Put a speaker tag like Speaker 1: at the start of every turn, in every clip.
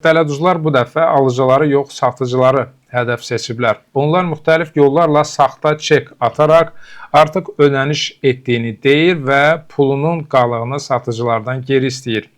Speaker 1: Dələduzlar bu dəfə alıcıları yox, satıcıları hədəf seçiblər. Onlar müxtəlif yollarla saxta çek ataraq artıq ödəniş etdiyini deyir və pulunun qalığını satıcılardan geri istəyir.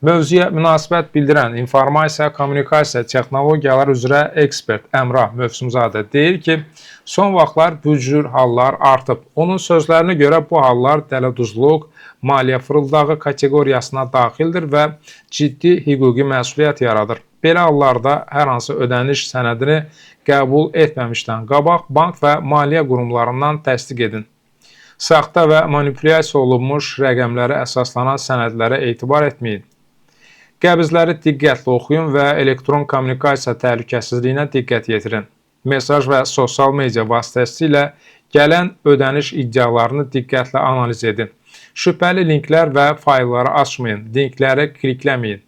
Speaker 1: Mövzuya münasibət bildirən informasiya kommunikasiya texnologiyalar üzrə ekspert Əmrah Mövsümzadə deyir ki, son vaxtlar bu cür hallar artıb. Onun sözlərinə görə bu hallar dələduzluq, maliyyə fırıldağı kateqoriyasına daxildir və ciddi hüquqi məsuliyyət yaradır. Belə hallarda hər hansı ödəniş sənədini qəbul etməmişdən qabaq bank və maliyyə qurumlarından təsdiq edin. Saxta və manipulyasiya olunmuş rəqəmlərə əsaslanan sənədlərə etibar etməyin. Qəbizləri diqqətlə oxuyun və elektron kommunikasiya təhlükəsizliyinə diqqət yetirin. Mesaj və sosial media vasitəsilə gələn ödəniş iddialarını diqqətlə analiz edin. Şübhəli linklər və faylları açmayın, linkləri klikləməyin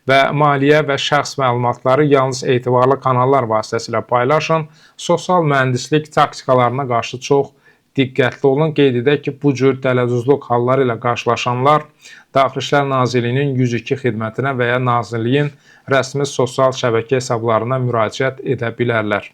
Speaker 1: və maliyyə və şəxs məlumatları yalnız etibarlı kanallar vasitəsilə paylaşın. Sosial mühəndislik taktikalarına qarşı çox diqqətli olun. Qeyd edək ki, bu cür dələduzluq halları ilə qarşılaşanlar Daxili İşlər Nazirliyinin 102 xidmətinə və ya nazirliyin rəsmi sosial şəbəkə hesablarına müraciət edə bilərlər.